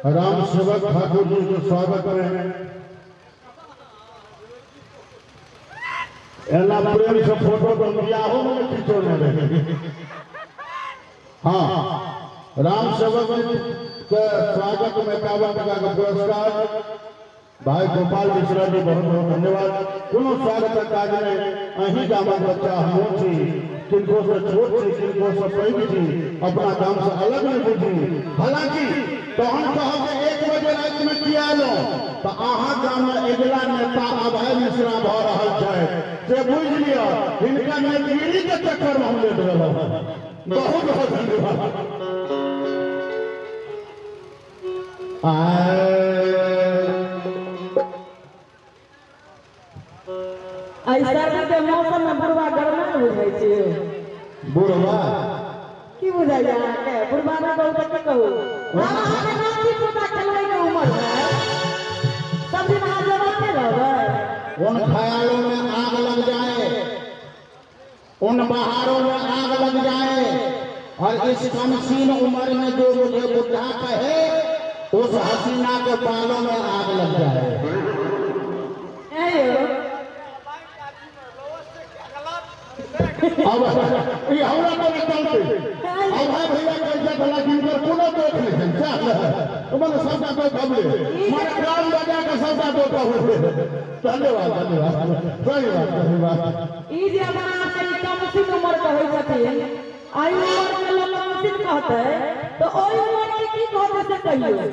राम सेवक ठाकुर जी के स्वागत में एना प्रेम से फोटो तो बियाहो में खिंचौने रहे। हाँ, राम सेवक जी के स्वागत में 51 टका के पुरस्कार भाई गोपाल मिश्रा जी, बहुत बहुत धन्यवाद। कोनो स्वागत काज में अहीं गामक बच्चा हमहूँ छी, किनको से छोट छी, किनको से पैघ छी, अपना गाम से अलग नहीं बुझी। हालांकि तहन कहब जे 1 बजे राति में किया एलहुँ तो अहाँ गाम में अगिला नेता अभय मिश्रा भऽ रहल छथि, से बुझि लिअ। हिनका नेतगिरी के चक्कर में हम लेट रहलहुँ। बहुत बहुत धन्यवाद। एहि सर्दी के मौसम में बुढ़वा गरमा बुझाइ छै। बुढ़वा की बुझाइया अहाँके? बुढ़वा नहि कहू तऽ की कहू? आब अहाँके नाती पोता खेलबै के उमर है, सब दिन अहाँ जवाने रहबै। उन ख्यालों में आग लग जाए, उन बहारों में आग लग जाए, और इस कमसीन उम्र में जो मुझे बुढ़ा कहे उस हसीना के बालों में आग लग जाए। अब ये हमरा पर चलते अब भाई भैया कैसे भला जिनकर कोनो दोष नहीं है, क्या है तो मैंने सबटा दोष हमले मारे ग्राम बजा के सबटा दोष हमले। धन्यवाद धन्यवाद, सही बात सही बात। ई जे अपना आपके ई कमसिन उम्र कहै छथिन, आई उम्र के लोग कमसिन कहतै तो ओहि उम्र के की कहतै से कहियौ।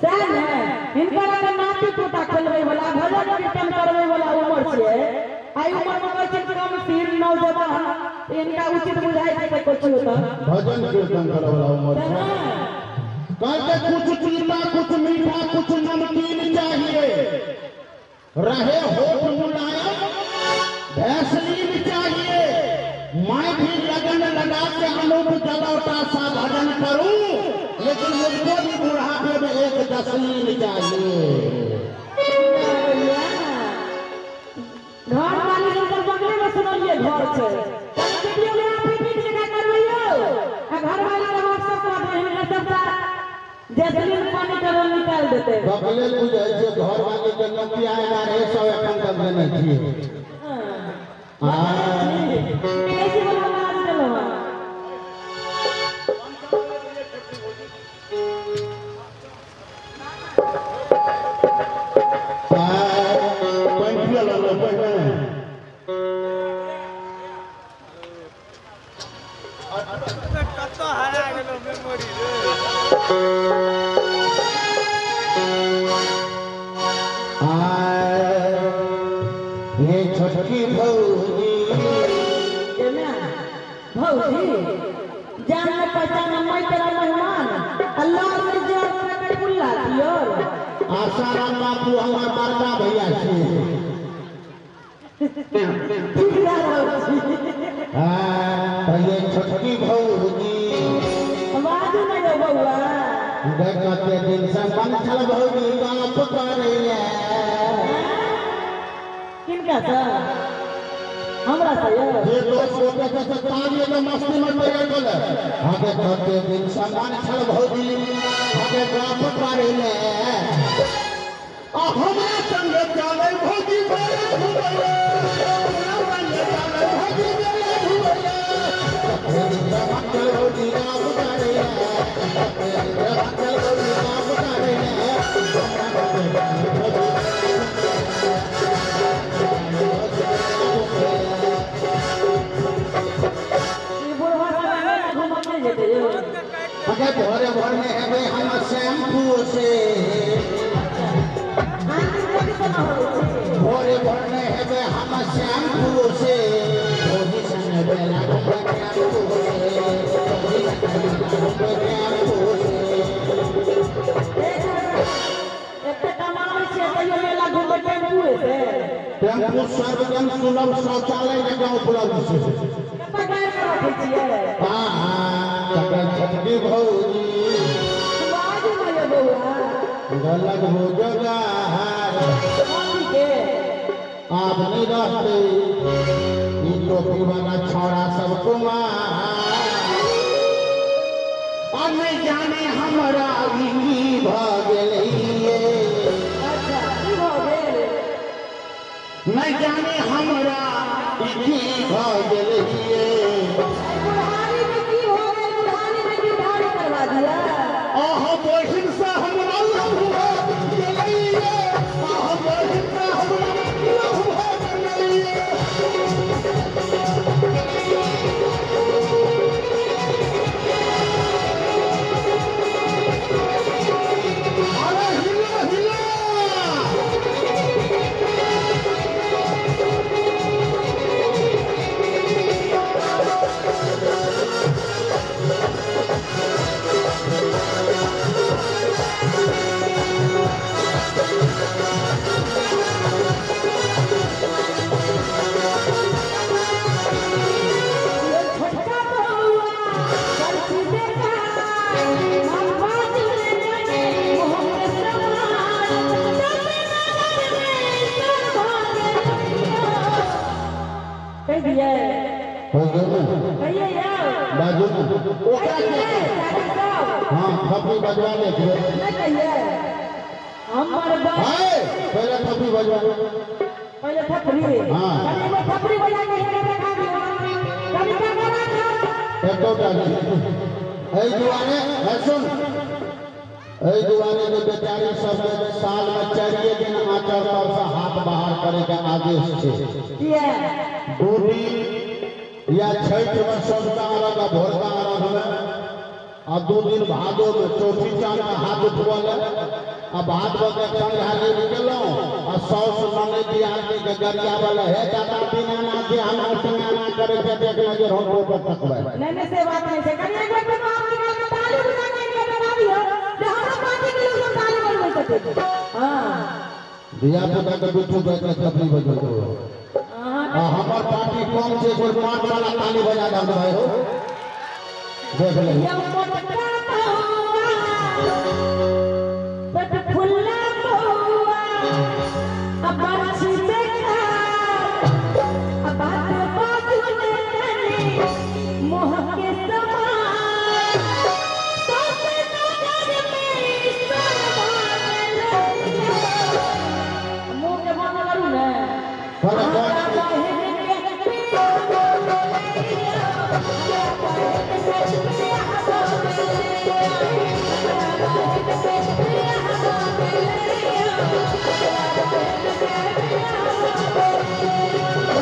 सएह ने, हिनकर अगर नाती पोता खेलबै वाला, भजन कीर्तन करबै वाला उम्र छै, आई उम्र में कहै छै कमसिन नौजवान, इनका उचित बुझाइ छै तऽ किछु तऽ भजन कीर्तन करे वाला उम्र छै। कहते कुछ तीखा कुछ मीठा कुछ नमकीन चाहिए, रहे होठ मुलायम वैसलीन चाहिए, मैं भी लगन लगा के अनूप जलौटा सा भजन करूं, लेकिन मुझको भी बुढ़ापे में एक जसलीन चाहिए। घर वाली जिनकर बगले में सुनलिए घर छै, वीडियोग्राफी नीक जकाँ करबैयौ, आ घर वाली के व्हाट्सएप पर हिनकर सबटा जसलीन पानी के रोल निकालि देतै। बगले बुझै छै घर वाली के नोकिया 1100 एखन तक देने छियै। कैसे वाला काज केलहुँ हँ? पैंतिया लगलो पहिने। कतऽ हरा गेलो मेमोरी रे। ये छोटकी भौजी केना भौजी जान में पहचान मैं तेरा मेहमान, अल्लाह के जोर पे कुल्ला दियो। आसाराम बापू हमार बड़का भैया छी। ठीक रहल छी। हाँ, तो ये छोटकी भौजी बाजू नहीं हो बउआ। कते दिन से मन छल भौजी गप करैले। किनका से? हमरा से यौ। जे दोस्त गोटे के से ताली में मस्ती में तैयार कले। आगे कते दिन से मन छल भौजी आगे गप करैले, आ हमरा संगे चलै भौजी भैया घुमैले, हमरा संगे चलै भौजी भैया घुमैले। कते दिन से मन छल भौजी गप करैले, कते दिन से मन छल भौजी गप करैले। ई बुढ़वा सब मेला घूमऽ नहि जेतै यौ। अगे भोरे भोर में हेबै हम शैम्पू से, भोरे भोर में हेबै हम शैम्पू से, भौजी संगे मेला घूमबै टेम्पू से, भौजी संगे मेला घूमबै टेम्पू से। एते कमाबै छियै तैयो मेला घूमबै टेम्पुए से? टेम्पू सर्वजन सुलभ शौचालय जकाँ उपलब्ध छै। कतऽ गाड़ि के रखै छियै? हाँ हाँ, तकर छोटकी भौजी बाजू ने यौ बौआ। गलत हो जोगार कथी के? आब नहीं रहते ई टोपी वाला छौड़ा सब कुमार। आ आ नहि जाने हमरा ई की भऽ गेलैये। अच्छा, की भऽ गेल? नहि जाने हमरा ई की भऽ गेलैये। बुढ़ारी में की हो गेल? बुढ़ारी में की उधारी करवा दिया? अहाँ बहिन से हमरा लव भऽ गेलैये। अहाँ बहिन से हमरा लव भऽ गेलैये। अरे हिला हिला। ये छोटका बउआ बरसी देखा, हम बात में जाने मोह के समान, तब नजर में सर भागे भैया। कह दिए। हो गेल ने? कहिए यार। बाजू ने ओकरा कहिए के साथी साहब। हाँ, थपड़ी बजवा ले। नहीं कहिए हमर बा हाय, पहले थपड़ी बजवा। पहले थपड़ी। हाँ। कभी वो थपड़ी बजा के हिनका देखा दियो, कभी ककरा खा। एकोटा नहीं। एहि दुआरे है, सुन, एहि दुआरे जे बेचारी सब साल में 4 दिन आंचर तर से हाथ बाहर करे के आदेश छै। किया? 2 दिन या छठि में सबका अर्घ आ भोरका अर्घ में, आ 2 दिन भादो में चौथी चाँद के हाथ उठबल, आ भादव के संझा गेलहुँ आ साउस ननैद दियादनी के गरियाबल, हे दादा दीनानाथ जे हमरा संगे करे छै, देख नजर हम ऊपर तकबै। नहीं नहीं, से बात नहीं छै। कभी एक बार तो आप निकाल के ताली बजा के इनका देखा दियो जे हमरा पार्टी के लोग सब ताली बजबै छथिन। हाँ। धिया पुता के बिट्ठू बैठ के थपड़ी बजबै। अहाँ आ हमर पार्टी कम छै, कोई 5 वाला ताली बजा दे भाई हो, देख ले। ये मोटका बउआ पेट फुल्ला बउआ, अब बरछी देखा, अब बात बाजू ने तनी मोह के समान, सब नजर में सर भागल। मुँह के बंद करू ने। बड़ा हमरा बहिन के प्रिया बोलैया, हमरा बहिन के प्रिया बोलैया, हमरा बहिन के प्रिया बोलैया, हमरा बहिन के प्रिया बोलैया।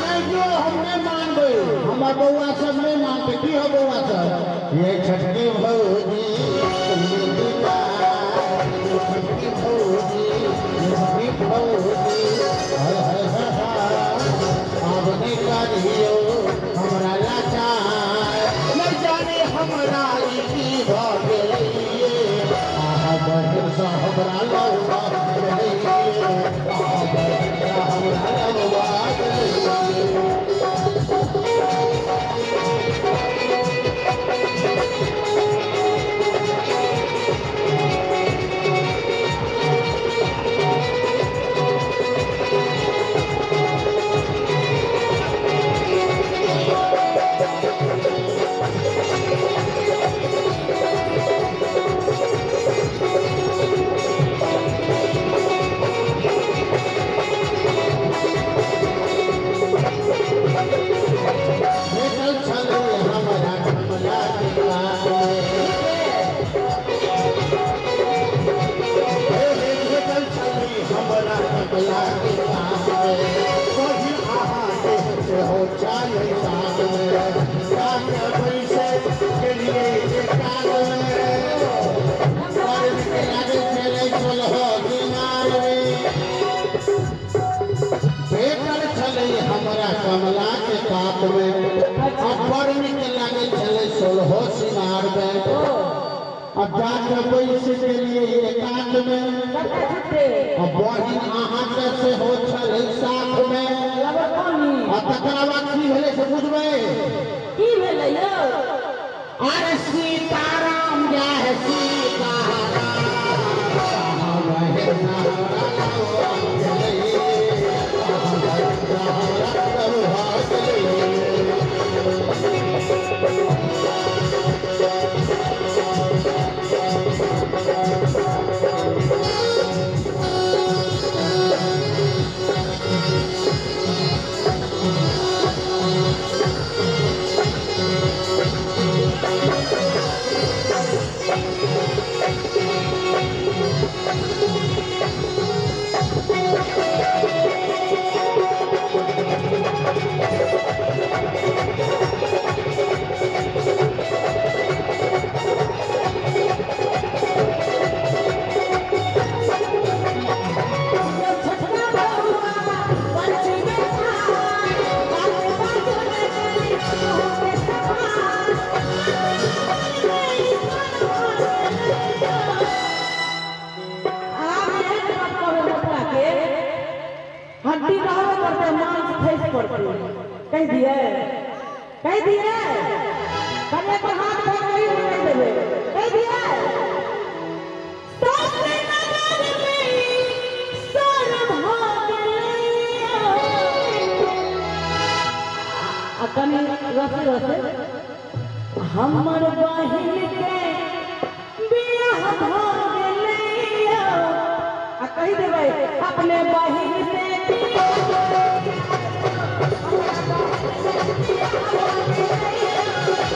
नहीं जो हम नहीं मानबै, हमर बउआ सब नहीं मानते। की हो बउआ सब? ये छठकी भौजी ये छठकी भौजी, ये छठकी भौजी, हाय हाय हाय हाय, आब नहीं करियो हमरा लाचार। नहीं जाने हमरा ई की भऽ गेलैये। आहा बहिन सँ हमरा लव भऽ गेलैये। आहा बहिन सँ हमरा लव भऽ गेलैये। भेटल छलै हमरा कमला के कात में। हे हे, भेटल छलै हमरा कमला के कात में। बहिन अहाँके सेहो चलै साथ में। जाके बैसे गेलियै एकात में। बड़ नीक लागै छलै 16 दिनार में। भेटल छलै हमरा कमला के कात में, आ बड़ नीक लागै छलै 16 सिंगार में। आ जाके बैस गेलियै एकांत में। सबटा झूठे। आ बहिन अहाँके सेहो छलै साथ में। लबर पानी। आ तकरा बाद की भेलै से बुझबै? की भेलै यौ? अरे सीताराम जय सीताराम, अहाँ बहिन हमरा लव गेलैये। अहाँ बहिन हमरा लव गेलैये। कहि दिए, कहि दिए, कन्या पर हाथ धऽ कहि कहि देबै, कहि दिए। सास नगर में सर भऽ गेलैया। आ कनि रसे रसे हमर बहिन के बियाह भऽ गेलैया। आ कहि देबै अपने बहिन से।